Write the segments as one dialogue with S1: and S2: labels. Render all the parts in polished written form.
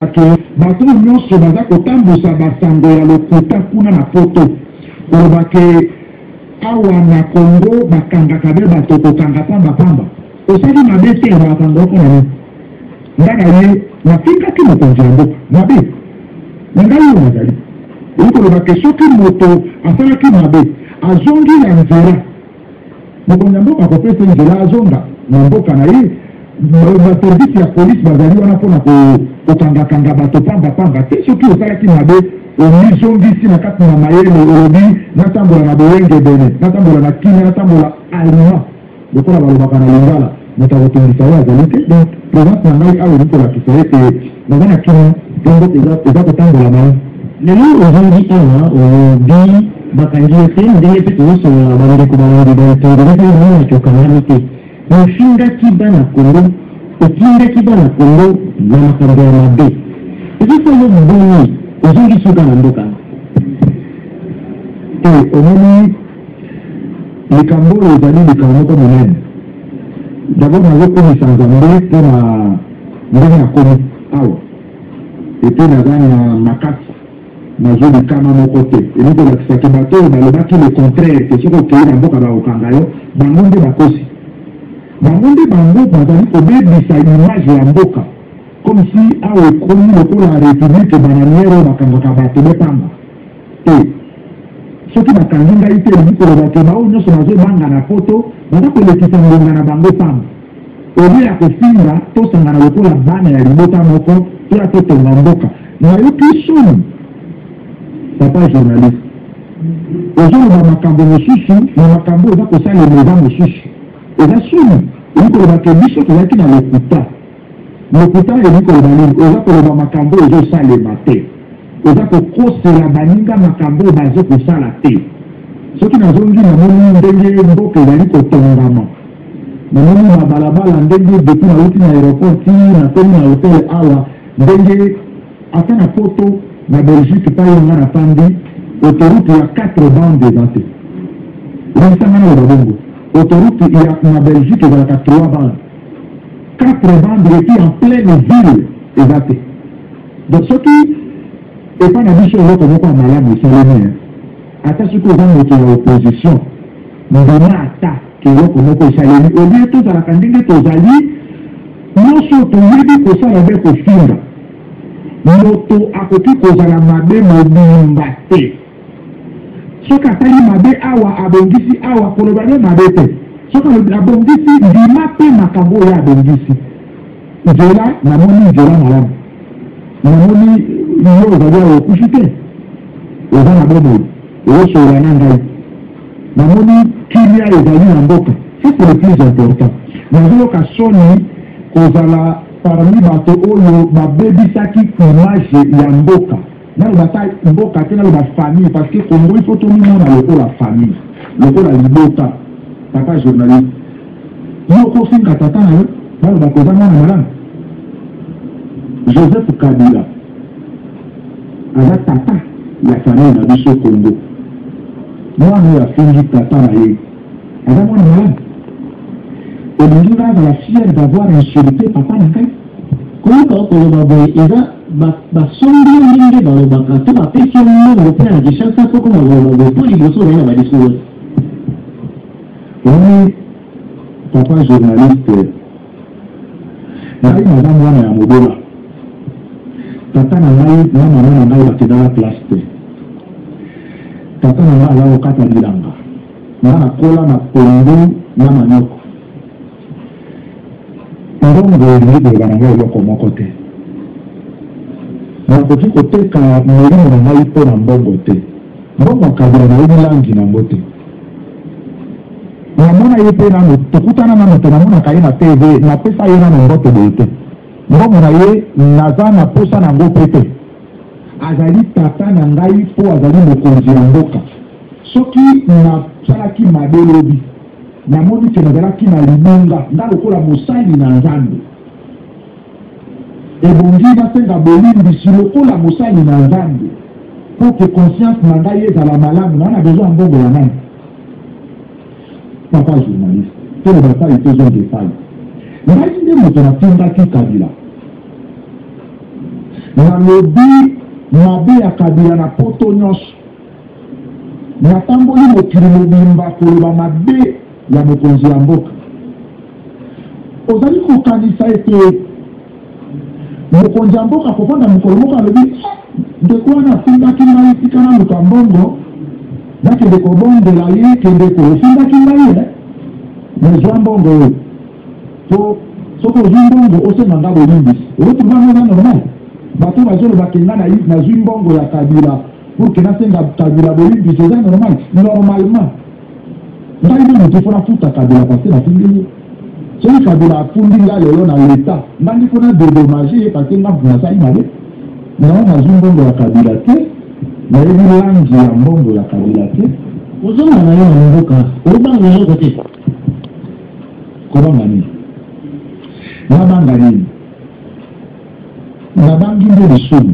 S1: Que bato oyo nyonso baza kotambusa basango ya lokuta kuna na poto, koloba que awa na Congo bakangaka be bato kokanga pamba pamba. Osali mabe te, bakanga yo mpo na nini? Nga na ye nafingaki mokonzi ya mboka mabe na ngai oyo nazali. Elingi koloba que soki moto asalaki mabe azongi na nzela, Mokonzi ya mboka akopesa ye nzela azonga na mboka na ye. Ba service ya police bazali wana mpo na kokangakanga bato pamba pamba te. Soki osalaki mabe, omizongisi na kati na mayele, olobi natambola na boyengebene, natambola na kimia, natambola alima lokola balobaka na lingala, moto akotungisa yo azali te. Donc presence na ngai awa elingi kolakisa ete naza na kimia mpe mboka eza kotambola malamu.
S2: Lelo ozongi awa olobi bakangi yo te ndenge pe tozosolola ba ndeko balandi ba etongeli pe bamona ke okangami te mais ofingaki bana Congo otindaki bana Congo na makambo ya mabe ezosala yo boni ozongi suka na mboka
S1: Te omoni likambo oyo ezali likambo moko monene. D'abord nazokumisa Nzambe mpo na ndenge nakomi awa. Et puis naza na makasi, nazwi likama moko te. Elingi kolakisa que bato oyo balobaki le contraire que soki okeyi na mboka bakokanga yo, bango nde bakosi. Bango nde bango bazali kobebisa image ya mboka comme si awa ekomi lokola republique bananière oyo bakangaka bato be pamba. Te. Soki bakangi ngai te elingi koloba que baoyo nyonso bazobanga na poto baza kolekisa ngonga na bango pamba. Au lieu ya kofinga, tosangana lokola bana ya libota moko toya totonga mboka. Nayoki soni papa journaliste. Ozoloba makambo mosusu na makambo oyo eza kosalema eza mosusu. Eza soni. Elingi koloba ke biso tozalaki na lokuta. Lokuta elingi koloba nini? Oza koloba makambo oyo ezosalema te. Oza kokosela baninga makambo oyo bazo kosala te. Soki nazongi namoni ndenge mboka ezali kotongama. Namoni ba balabala ndenge depuis nawuti na aeroport ti nakomi na hotel awa ndenge ata na poto na Belgique epai oyo nga nafandi autoroute ya 4 bandes eza te. Limbisa nga naloba bongo. Autoroute ya na Belgique ezalaka 3 bandes. 4 bandes et puis en pleine ville eza te. Donc soki epai na biso eloko moko ya malamu esalemi ata soki oza moto ya opposition Ndima ata ke eloko moko esalemi au lieu tozalaka ndenge tozali nionso toyebi kosala nde kofinga. Moto akoki kozala mabe mobimba te. Soki asali mabe awa abongisi awa koloba nde mabe te. Soki abongisi ndima pe makambo oyo ye abongisi. Nzela namoni nzela malamu. Namoni yo ozali awa okufi te. Oza na bomoi. Ozosolola na ngai. Namoni kimia ezali na mboka. Ça c'est le plus important. Nazoyoka soni kozala parmi bato oyo babebisaki image ya mboka. Naloba ata mboka te, naloba famille parce que Congo il faut tomimona lokola famille, lokola libota. Papa journaliste, yo okofinga tata na yo, baloba koza mwana malamu? Joseph Kabila aza tata ya famille na biso Congo. Mwana oyo afingi tata na ye aza mwana malamu? Olingi nga azala fier d'avoir insulte papa na ngai?
S2: Koyoka yo koloba boye eza basombi yo ndenge balobaka to bapesi yo mbongo mpe na Kinshasa mpo okoma koloba boye mpo liboso ozali na ba discours te.
S1: Omoni papa journaliste Ngai naza mwana ya mobola. Tata na ngai na mama na ngai bakendaka classe te. Tata na ngai aza kokata bilanga. Nga nakola na pondu na manioko. Mbongo elingi koloba na ngai eloko moko te. Nakoki koteka molimo na ngai mpo na mbongo te. Mbongo ya Kabila nayebi langi na yango te. Namona ye pe nanu, tokutana nanu te, namonaka ye na TV, napesa ye nanu mbote boye te. Mbongo na ye naza na posa na yango pe te. Azali tata na ngai po azali mokonzi ya mboka. Soki nasalaki mabe lobi, namoni que nazalaki na libunga, nga lokola mosali na Nzambe, ebongi nasenga bolimbisi lokola mosali na Nzambe po que conscience na ngai ezala malamu. Naza na besoin ya mbongo ya nani? Papa journaliste, toloba epayi tozonga epayi. Ngai nde moto natindaki Kabila. Nalobi mabe ya Kabila na poto nyonso. Natamboli mokili mobimba koloba mabe ya mokonzi ya mboka. Ozali kokanisa ete mokonzi ya mboka akofanda mokolo moko alobi, ah, ndeko wana afingaki ngai, tika naluka mbongo nakende kobondela ye, kende ko ofingaki ngai eh? Mais zwa mbongo oyo, po soki ozwi mbongo osenga nga bolimbisi. Ozotuba ngo eza normal? Bato bazoloba ke nga nazwi mbongo ya Kabila pour ke nasenga Kabila bolimbisi, eza normal? Normalement ngai nde moto fo nafuta Kabila parce que nafundi ye. Soki Kabila afundi nga lelo na leta, nga nde fo na dédommage ye parce que nga nasali mabe. Nao nazwi mbongo ya Kabila te, nayebi langi ya mbongo ya Kabila te.
S2: Ozonga na yo na mboka, obanga eloko te.
S1: Kobanga nini? Nabanga nini? Nabangi nde lisumu,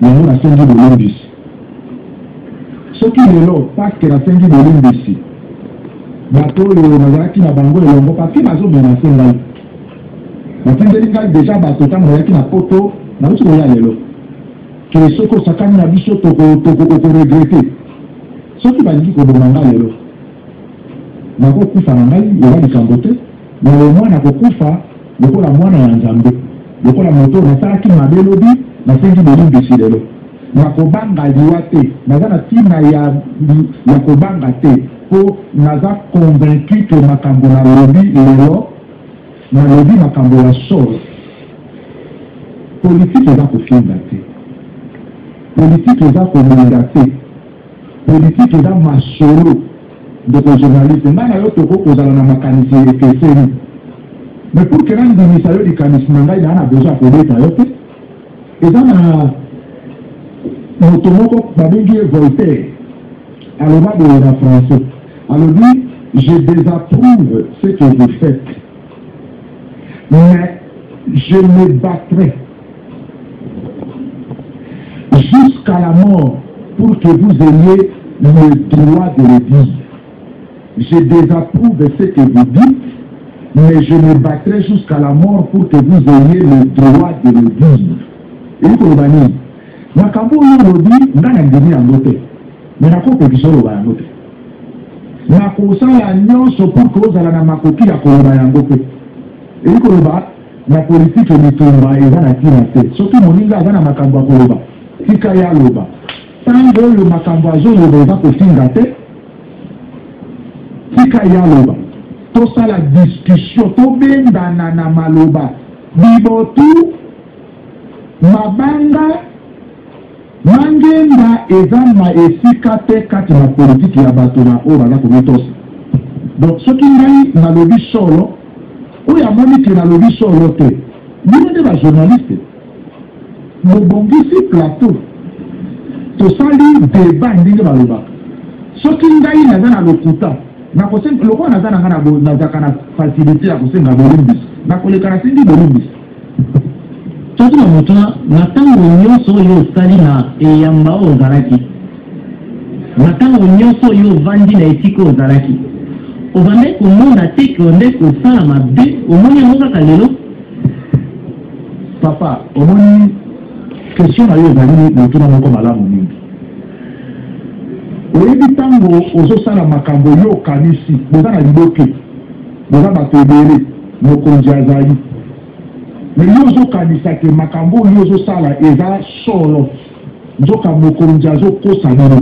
S1: yango nasengi bolimbisi. Soki lelo parce que nasengi bolimbisi, bato oyo nazalaki na bango elongo, parce que bazomenase ngai, batindeli ngai deja bato ntango nazalaki na poto, nauti koya lelo, ke soki osakani na biso okoregrete. Soki balingi koboma ngai lelo, nakokufa na ngai, eza likambo te, mais au moins nakokufa lokola mwana ya Nzambe, lokola moto nasalaki mabe lobi, nasengi bolimbisi lelo. Nakobanga liwa te, naza na ntina ya kobanga te, mpo naza convaincu ke makambo nalobi lelo, nalobi makambo ya solo. Politike eza kofinga te, politike eza kolinga te, politike eza masolo. Ndeko journaliste, ngai na yo tokoki kozala na makanisi ekeseni, mais pour que nandimisa yo likanisi na ngai, naa na besoin ya kobeta yo te. Eza na moto moko babengi ye Voltaire, aloba boye na français, alobi: je désapprouve ce que vous faites, mais je me battrai jusqu'à la mort pour que vous ayez le droit de le dire. Je désapprouve ce que vous dites, mais je me battrai jusqu'à la mort pour que vous ayez le droit de le dire. Eyi koloba nini? Makambo oyo olobi, nga nandimi yango te, mais nakopekisa oloba yango te. Nakosala nyonso pour que ozala na makoki ya koloba yango te. Eyi koloba, na politike bitumba eza na ntina te. Soki moninga aza na makambo ya koloba, tika ye aloba. Ntango oyo makambo azoloba eza kofinga te, tika ye aloba. Tosala discussion, tobendana na maloba. Bibotu, mabanga, mangenda eza na esika te kati na politike ya bato na oyo baza komitosa. Donc soki ngai nalobi solo, oyo amoni ke nalobi solo te, bino nde ba journaliste bobongisi plateau, tosali débat ndenge balobaka. Soki ngai naza na lokuta, nakosenga, lokola naza na ngai nazalaka na facilité ya kosenga bolimbisi, nakoleka nasengi bolimbisi.
S2: Soki na motuna, na ntango nyonso oyo osali na eyamba oyo ozalaki, na ntango nyonso oyo ovandi na esika oyo ozalaki, obandaki komona te ke ondaki kosala mabe? Omoni yango kaka lelo?
S1: Papa, omoni, question na yo ezali motuna moko malamu mingi. Oyebi, ntango ozosala makambo, yo okanisi boza na liboke, boza bato ebele, mokonzi azali, mais yo ozokanisa ke makambo oyo ozosala eza solo, nzoka mokonzi azokosa bino.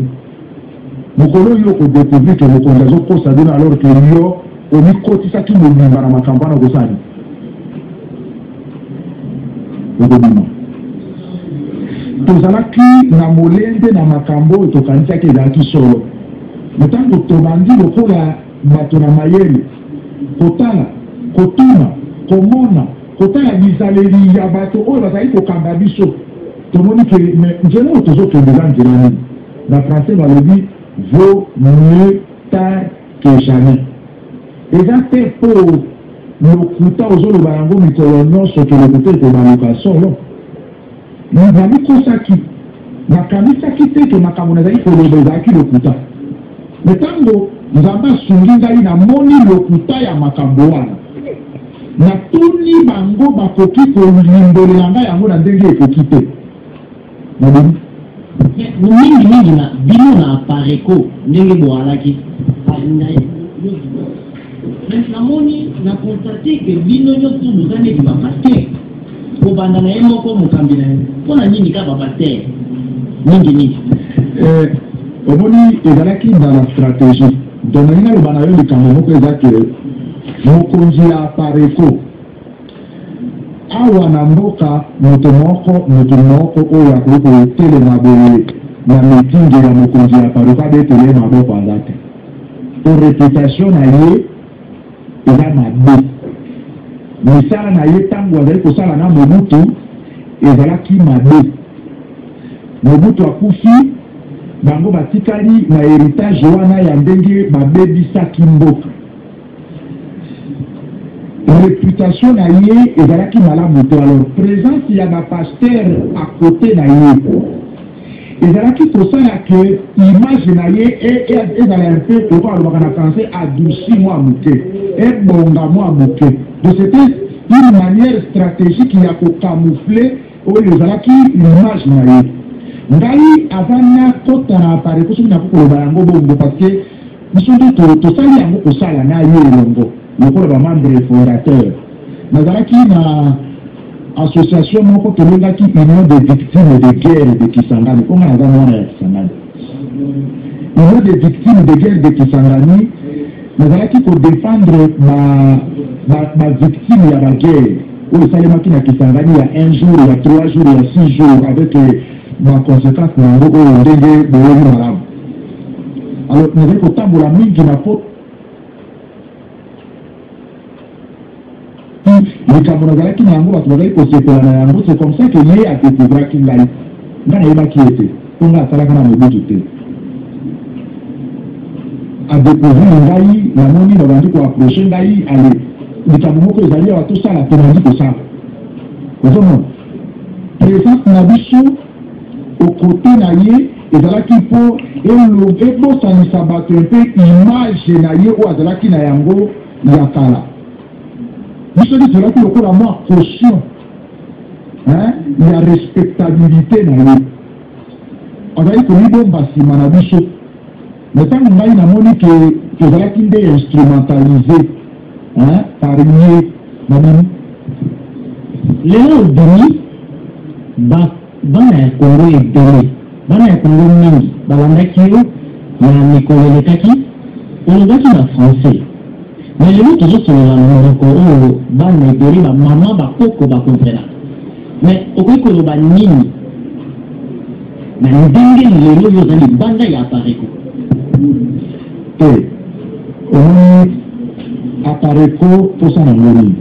S1: Mokolo oyo okodécouvrir ke mokonzi azokosa bino, alors ke yo omikotisaki mobimba na makambo wana, okosala nini? Okobima. Tozalaki na molende na makambo oyo tokanisaki ezalaki solo. Ntango tobandi lokola bato na mayele kotala, kotuna, komona, kotala bizaleli ya bato oyo bazali kokamba biso, tomoni ke mais nzela oyo tozokende eza nzela nini? Na français balobi: vaut mieux tard que jamais. Eza te mpo lokuta ozoloba yango mikolo nyonso ke lokuta ekobaluka solo. Namikosaki, nakanisaki te ke makambo nazali koloba ezalaki lokuta. Mais ntango Nzambe asungi ngai, namoni lokuta ya makambo wana, natuni bango, bakoki kolimbolela ngai yango na ndenge ekoki te. Nabimi.
S2: Mingi mingi na bino na Apareco ndenge boalaki mais namoni na constate que bino nyonso boza neti ba pasteur kobanda na ye moko mokambi na ye mpo na nini kaka ba pasteur mingi mingi?
S1: Omoni, ezalaki dans la stratégie. Donc nalingi naloba na yo likambo moko, eza ke mokonzi ya Apareco awa na mboka, moto moko oyo akoki kotelema boye na meeting ya mokonzi ya Apareco, abetele ye maboko, aza te, po réputation na ye eza mabe. Misala na ye ntango azali kosala na Mobutu ezalaki mabe. Mobutu akufi, bango batikali na héritage wana ya ndenge babebisaki mboka. Réputation na ye ezalaki malamu te. Alors présence ya bapasteur à côté na ye ezalaki kosala ke image na ye ezala un peu, lokola alobaka na français, adouci mwa moke, ebonga mwa moke. Donc c'était une manière stratégique ya kocamoufler oyo ezalaki image na ye. Ngai avant nakota na Apareco, soki nakoki koloba yango bongo, parce que biso nde tosali yango, kosala na ye elongo lokola bamembre fondateur, nazalaki na association moko tolongaki, Union des victimes de guerre de Kisangani, mpo nga naza mwana ya Kisangani. Union des victimes de guerre de Kisangani, nazalaki kodéfendre bavictime ya baguerre oyo esalemaki na Kisangani, ya un jour, ya 3 jours, ya 6 jours, avec baconséquence na yango oyo ndenge boyebi malamu. Alors nazali kotambola mingi na po likambo nazalaki na yango, bato bazali kosepela na yango. C'est comme ça que ye adécouvraki ngai. Ngai nayebaki ye te, mpo ngai asalaka na Mobutu te. Adécouvrir ngai, namoni babandi koapprocher ngai: "Ale, likambo moko ezali awa, tosala." Tobandi kosala. Ozomona, présence na biso okote na ye ezalaki mpo ebosanisa bato mpe image na ye oyo azalaki na yango ya kala. Biso nde tozalaki lokola mwa caution ya respectabilité na ye. Azalaki komibomba nsima na biso. Mais ntango ngai namoni ke tozalaki nde instrumentalisé par ye, namoni.
S2: Lelo obimi, bana ya Kongo ebele, bana ya Kongo mingi balandaki yo na mikolo elekaki. Olobaki na français, mais lelo tozosolola monoko oyo bana ebele, bamama, bakoko bakomprenaka. Mais okoki koloba nini na ndenge lelo oyo oza libanda ya Apareco?
S1: Te, omoni, Apareco mposa nango nini?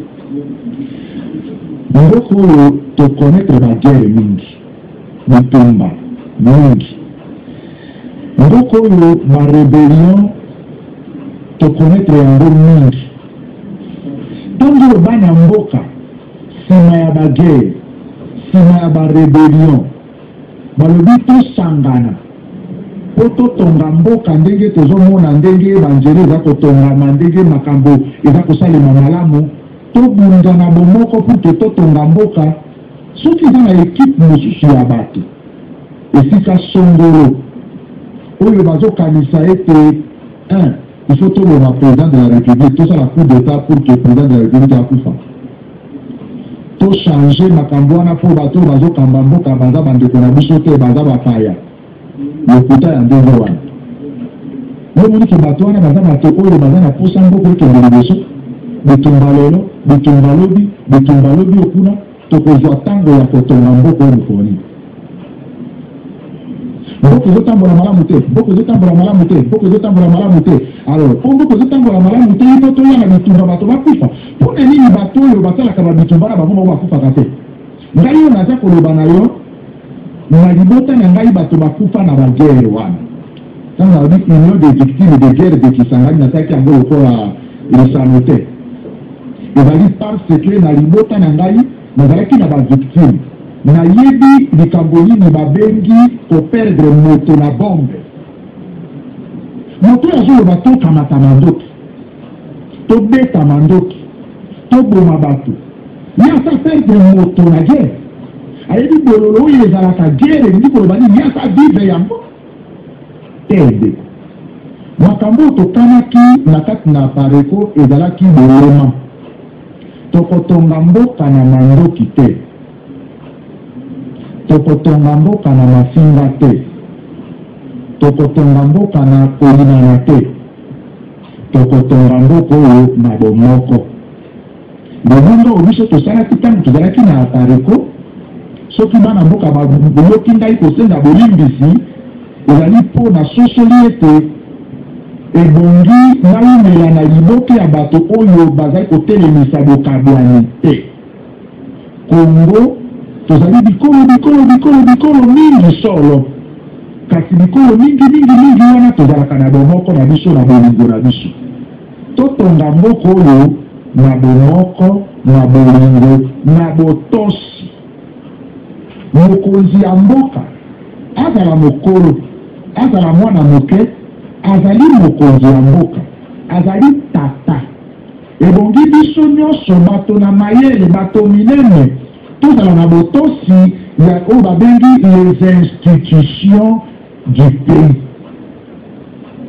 S1: Mboka oyo tokonaître baguerre mingi, bitumba mingi. Mboka oyo barébellion tokonaître yango mingi. Ntango oyo bana mboka, nsima ya baguerre, nsima ya barébellion, balobi tosangana mpo totonga mboka, ndenge tozomona ndenge banzela eza kotongama, ndenge makambo eza kosalema malamu, tobunda na bomoko pour ke totonga mboka. Soki eza na ekipe mosusu ya bato esika songolo oyo bazokanisa ete un il faut tolonga président de la République, tosala coup d'état pour que président de la République akufa, tochange makambo wana mpo bato oyo bazokamba mboka baza bandeko na biso te, baza bapaya, lokuta ya ndenge wana. Yomoniki bato wana baza bato oyo baza na posa mboka ekende liboso. Bitumba lelo, bitumba lobi, bitumba lobi okuna, tokozwa ntango ya kotonga mboka oyo mokolo nini? Mboka ezotambola malamu te, mboka ezotambola malamu te, mboka ezotambola malamu te. Alors mpo mboka ezotambola malamu te, mpo toya na bitumba, bato bakufa, mpo na nini? Bato oyo basalaka babitumba na bango moko bakufaka te. Ngai oyo naza koloba na yo, na libota na ngai bato bakufa na baguerre wana. Ntango nalobi Union des victimes de guerre de Kisangani, nasalaki yango lokola lisano te. Ezali parce que na libota na ngai nazalaki na bavictime. Nayebi likambo nini babengi koperdre moto na bombe. Moto oyo azoloba tokamata mandoki, tobeta mandoki, toboma bato, ye asa perdre moto na guerre. Ayebi bololo oyo ezalaka guerre elingi koloba nini, ye asi avivre yango te. Ndeko, makambo oyo tokanaki na kati na Apareco ezalaki bolema. Tokotonga mboka na mandoki te. Tokotonga mboka na mafinga te. Tokotonga mboka na koyinana te. Tokotonga mboka oyo na bomoko. Lolenge oyo biso tosalaki ntango tozalaki na Apareco, soki bana mboka bayoki ngai kosenga bolimbisi, ezali mpo nasosoli ete ebongi naumela na liboke ya bato oyo bazali kotelemisa bokabwani te. Congo, tozali bikolo, bikolo, bikolo, bikolo mingi solo, kasi bikolo mingi, mingi, mingi wana tozalaka na bomoko na biso, na bolingo na biso. Totonga mboka oyo na bomoko, na bolingo, na botosi. Mokonzi ya mboka, azala mokolo, azala mwana moke, azali mokonzi ya mboka, azali tata. Ebongi biso nyonso, bato na mayele, bato minene, tozala na botosi ya oyo babengi les institutions du pays.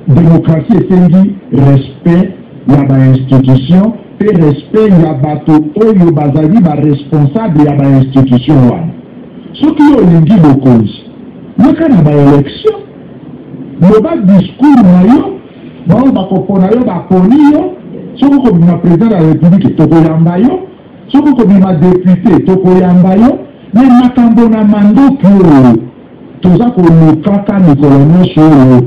S1: Democratie esengi respect ya ba institutions mpe respect ya bato oyo bazali ba responsables ya ba institutions wana. Soki yo olingi bokonzi, yaka na ba elections, loba discours na yo, baoyo bakopona yo baponi yo, soki okobima president de la republique tokoyamba yo, soki okobima depute tokoyamba yo, mais makambo na mandoki oyo Toza kolukaka mikolo nionso oyo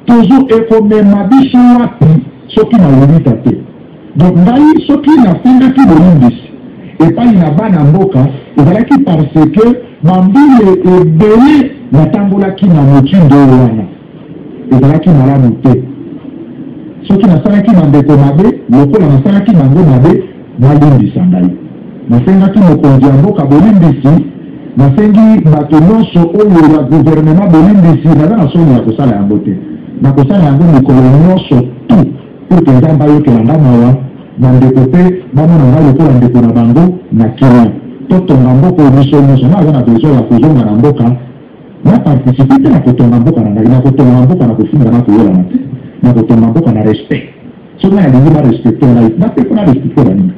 S1: tozo ekomema biso wapi soki na lolita te? Donc ngai soki nasengaki bolimbisi epayi na bana mboka ezalaki parce que ba mbula ebele natambolaki na motindo wana ezalaki malamu te. Soki nasalaki bandeko mabe lokola nasalaki bango mabe, balimbisa ngai. Nasengaki mokonzi ya mboka bolimbisi, nasengi bato nyonso oyo ya gouvernement bolimbisi. Naza na soni ya kosala yango te. Nakosala yango mikolo nyonso tout pour que Nzambe ayokela nga mawa, bandeko mpe bamona ngai lokola ndeko na bango na kimia. Totonga mboka oyo biso nyonso. Nga naza na besoin ya kozonga na mboka. Na participer te na kotonga mboka na ngai. Nakotonga mboka na kofinga na kowelana te. Nakotonga mboka na respect. Soki ngai nalingi ba respecter ngai, nga pe faut na respecter baninga.